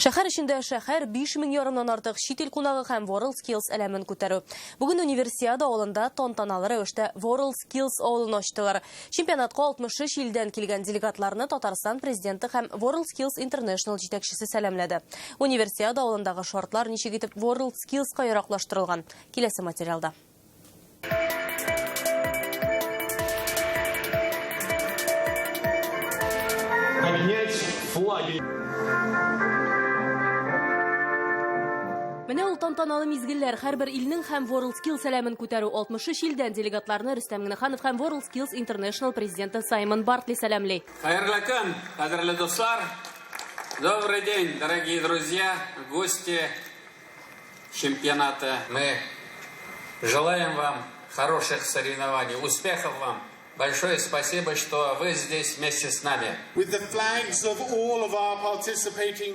Шәһәр эчендә шәһәр, 5 мең ярымнан артык чит ил кунагы һәм WorldSkills әләмен күтәрү. Бүген Универсиада авылында тантаналы рәвештә WorldSkills авылын ачтылар. Чемпионатка 63 илдән килгән делегатларны Татарстан президенты һәм WorldSkills International җитәкчесе сәламләде. Универсиада авылындагы шартлар ничек итеп WorldSkillsка яраклаштырылган? Киләсе материалда. Поднять флаги. Менә ул тантаналы мизгелләр, һәрбер илнең һәм WorldSkills әләмен күтәрү. 63 илдән делегатларны Рөстәм Миңнеханов һәм WorldSkills International президенты Саймон Бартли сәламли. Хәерле көн, кадерле дуслар! Добрый день, дорогие друзья, гости чемпионата. Мы желаем вам хороших соревнований, успехов вам. Большое спасибо, что вы здесь вместе с нами.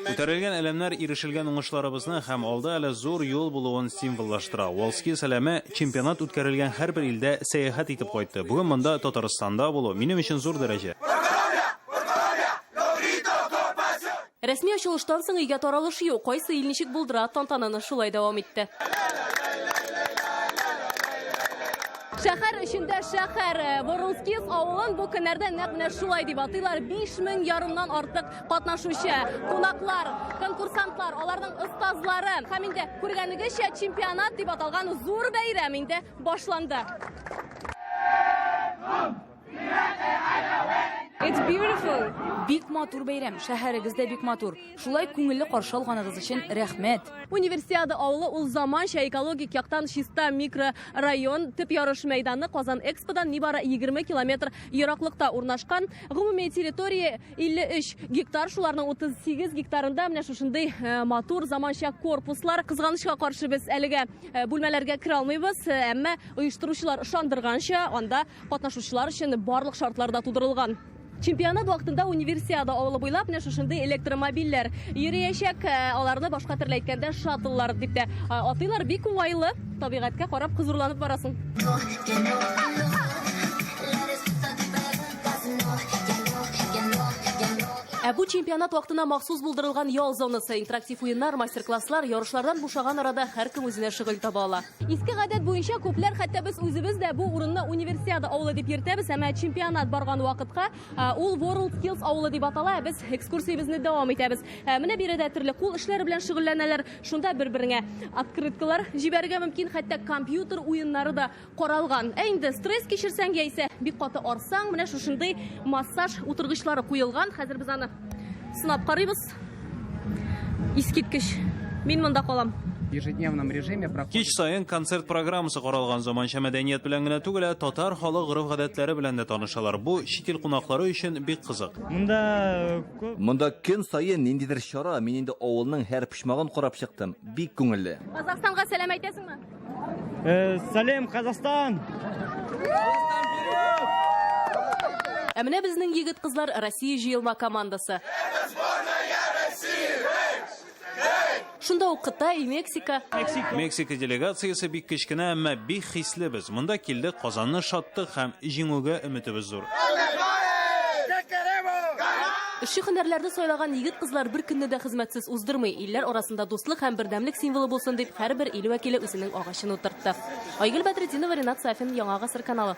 Күтәрелгән әләмнәр ирешелгән уңышларыбызны һәм алда әле зур юл булуын символлаштыра. WorldSkills әләме чемпионат үткәрелгән һәрбер илдә сәяхәт итеп кайтты. Бүген монда Татарстанда булу минем өчен зур дәрәҗә. Рәсми ачылыштан соң өйгә таралыш юк. Кайсы ил ничек булдыра, тантананы шулай дәвам итте. Шәһәр эчендә шәһәр. WorldSkills авылын бу көннәрдә нәкъ менә шулай дип атыйлар. 5 мең ярымнан артык катнашучы, кунаклар, конкурсантлар, аларның остазлары. Һәм инде күргәнегезчә, чемпионат дип аталган зур бәйрәм инде башланды. It's beautiful. Бик матур бәйрәм, шәһәрегез дә бик матур. Шулай күңелле каршы алганыгыз өчен рәхмәт. Универсиада авылы ул заманча, экологик яктан чиста микрорайон. Төп ярыш мәйданы Казан Эксподан нибары 20 километр ераклыкта урнашкан. Гомуми территория 53 гектар, шуларның 38 гектарында менә шушындый матур заманча корпуслар. Кызганычка каршы, без әлегә бүлмәләргә керә алмыйбыз, әмма оештыручылар ышандырганча, анда катнашучылар өчен барлык шартлар да тудырылган. Чемпионат вакытында Универсиада авылы буйлап менә шушындый электромобильләр йөриячәк. Аларны башка төрле әйткәндә шаттллар дип тә атыйлар. Бик уңайлы, табигатькә карап хозурланып барасың. Ә бу чемпионат вакытына махсус булдырылган ял зонасы, интерактив уеннар, мастер-класслар, ярышлардан бушаган арада һәркем үзенә шөгыль таба ала. Иске гадәт буенча күпләр, хәтта без үзебез дә бу урынны Универсиада авылы дип йөртәбез, әмма чемпионат барган вакытка ул WorldSkills авылы дип атала. Без экскурсиябезне дәвам итәбез. Менә биредә төрле кул эшләре белән шөгыльләнәләр. Шунда бер-береңә открыткалар җибәрергә мөмкин, хәтта компьютер уеннары да каралган. Ә инде стресс кичерсәң яисә бик каты арсаң, менә шушындый массаж утыргычлары куелган. Хәзер без аны сынап карыйбыз. Искиткеч. Мин монда калам. В ежедневном режиме проходит Кич саен концерт программасы каралган. Заманча мәдәният белән генә түгел, ә татар халык гореф-гадәтләре белән дә танышалар. Бу чит ил кунаклары өчен бик кызык. Монда күп Монда көн саен ниндидер чара, мин инде авылның һәр почмагын карап чыктым. Бик күңелле. Казахстанга сәлам әйтәсеңме? Сәлам, Казахстан! Ә менә безнең егет-кызлар, Россия җыелма командасы. Шунда ук Кытай, Мексика. Мексика делегациясе бик кечкенә, әмма бик хисле. Без монда килдек, Казанны ошаттык һәм җиңүгә өметебез зур. Эшче һөнәрләрне сайлаган егет-кызлар бер көнне дә хезмәтсез уздырмый. Илләр арасында дуслык һәм бердәмлек символы булсын дип, һәрбер ил вәкиле үзенең агачын утыртты. Айгөл Бәдретдинова, Ренат Сафин, Яңа Гасыр каналы.